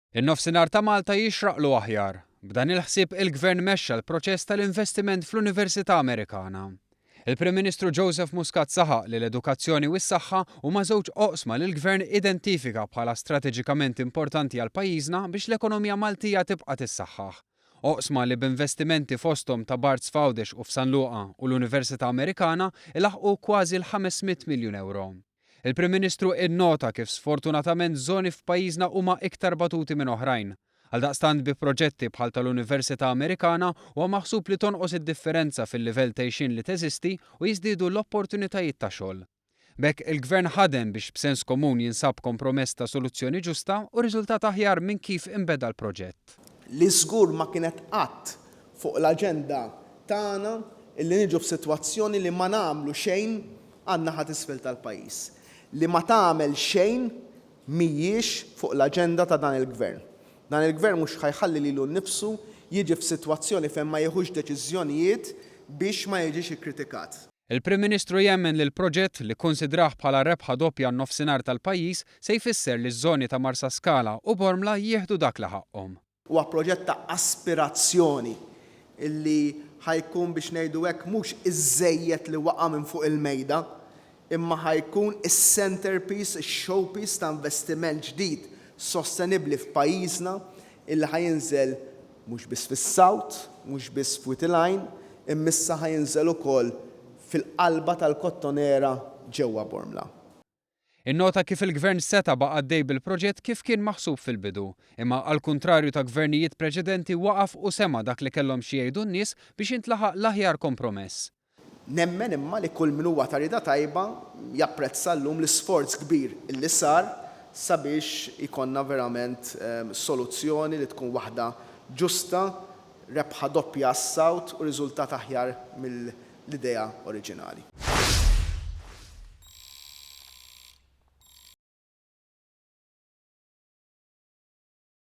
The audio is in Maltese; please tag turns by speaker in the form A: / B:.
A: In-Nofsinhar ta' Malta jixraqlu aħjar. B'dan il-ħsieb il-Gvern mexxa l-proċess tal-investiment fl-Università Amerikana. Il-Prim Ministru Joseph Muscat saħaq li l-edukazzjoni u s-saħħa huma żewġ oqsma li l-Gvern identifika bħala strateġikament importanti għal pajjiżna biex l-ekonomija Maltija tibqa' tissaħħaħ. Oqsma li b'investimenti fosthom ta' Barts f'Għawdex u f'San Luqa u l-Università Amerikana ilaħħqu kważi l-500 miljun ewro. Il-Prim Ministru innota kif sfortunatament żoni f'pajjiżna huma iktar batuti minn oħrajn. Għaldaqstant bi proġetti bħal tal-Università Amerikana huwa maħsub li tonqos id-differenza fil-livell t'għixien li teżisti u jiżdiedu l-opportunitajiet ta' xogħol. B'hekk il-Gvern ħadem biex b'sens komun jinsab kompromess ta' soluzzjoni ġusta u riżultat aħjar minn kif inbeda l-proġett.
B: Li żgur ma kienet qatt fuq l-aġenda tagħna illi niġu f'sitwazzjoni li ma nagħmlu xejn għan-naħa t'isfel tal-pajjiż. Li ma tagħmel xejn mhijiex fuq l-aġenda ta' dan il-Gvern. Dan il-Gvern mhux ħa jħalli lilu nnifsu jiġi f'sitwazzjoni fejn ma jieħux deċiżjonijiet biex ma jiġix ikkritikat.
A: Il-Prim Ministru jemmen li l-proġett, li kkunsidrah bħala rebħa doppja għan-Nofsinhar tal-pajjiż, se jfisser li ż-żoni ta' Marsaskala u Bormla jieħdu dak li ħaqqhom.
B: Huwa proġett ta' aspirazzjoni li ħa jkun biex ngħidu hekk mhux iż-żejjed li waqa' minn fuq il-mejda, imma ħa jkun is-centerpiece, ix-showpiece ta' investiment ġdid sostenibbli f'pajjiżna illi ħa jinżel mhux biss fis-South, mhux biss f'Wied il-Għajn, imma issa ħa jinżel ukoll fil-qalba tal-Kottonera ġewwa Bormla.
A: Innota kif il-Gvern seta' baqa' għaddej bil-proġett kif kien maħsub fil-bidu, imma għall-kuntrarju ta' gvernijiet preċedenti waqaf u sema' dak li kellhom xi jgħidu n-nies biex jintlaħaq l-aħjar kompromess.
B: Nemmen imma li kull min huwa ta' rieda tajba japprezza llum l-isforz kbir illi sar sabiex jkollna verament soluzzjoni li tkun waħda ġusta, rebħa doppja għas-South u riżultat aħjar mill-idea oriġinali.